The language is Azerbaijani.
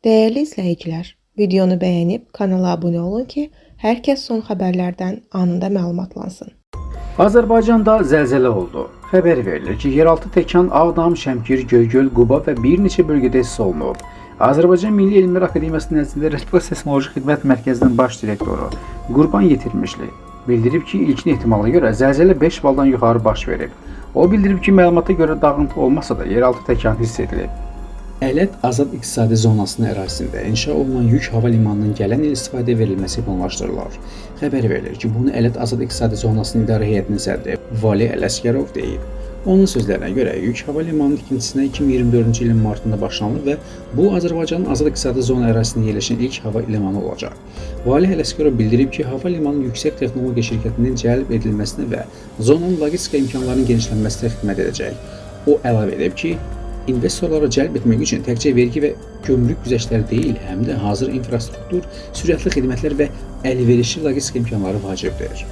Dəyərli izləyicilər, videonu bəyənib kanala abunə olun ki, hər kəs son xəbərlərdən anında məlumatlansın. Azərbaycanda zəlzələ oldu. Xəbər verilir ki, yeraltı təkan Ağdam, Şəmkir, Göygöl, Quba və bir neçə bölgədə hiss olunub. Azərbaycan Milli Elmlər Akademiyası nəzdində Respublika Seismoloji Xidmət Mərkəzinin baş direktoru Qurban Yetirmişli bildirib ki, ilkin ehtimala görə zəlzələ 5 baldan yuxarı baş verib. O bildirib ki, məlumata görə dağıntı olmasa da yeraltı təkan hiss edilib. Ələt Azad İqtisadi Zonasının ərazisində inşa olunan yük hava limanının gələn il istifadəyə verilməsi planlaşdırılır. Xəbər verilir ki, bunu Ələt Azad İqtisadi Zonasının İdarə Heyətinin sədri Vali Ələsgərov deyib. Onun sözlərinə görə yük hava limanının tikintisinə 2024-cü ilin martında başlanılıb və bu Azərbaycanın Azad İqtisadi Zona ərazisində yerləşən ilk hava limanı olacaq. Vali Ələsgərov bildirib ki, hava limanının yüksək texnologiya şirkətinin cəlb edilməsinə və zonanın logistika imkanlarının genişlənməsinə xidmət edəcək. O əlavə edib ki, investorları cəlb etmək üçün təkcə vergi və gömrük güzəştləri deyil, həm də hazır infrastruktur, sürətli xidmətlər və əlverişli logistika imkanları vacibdir.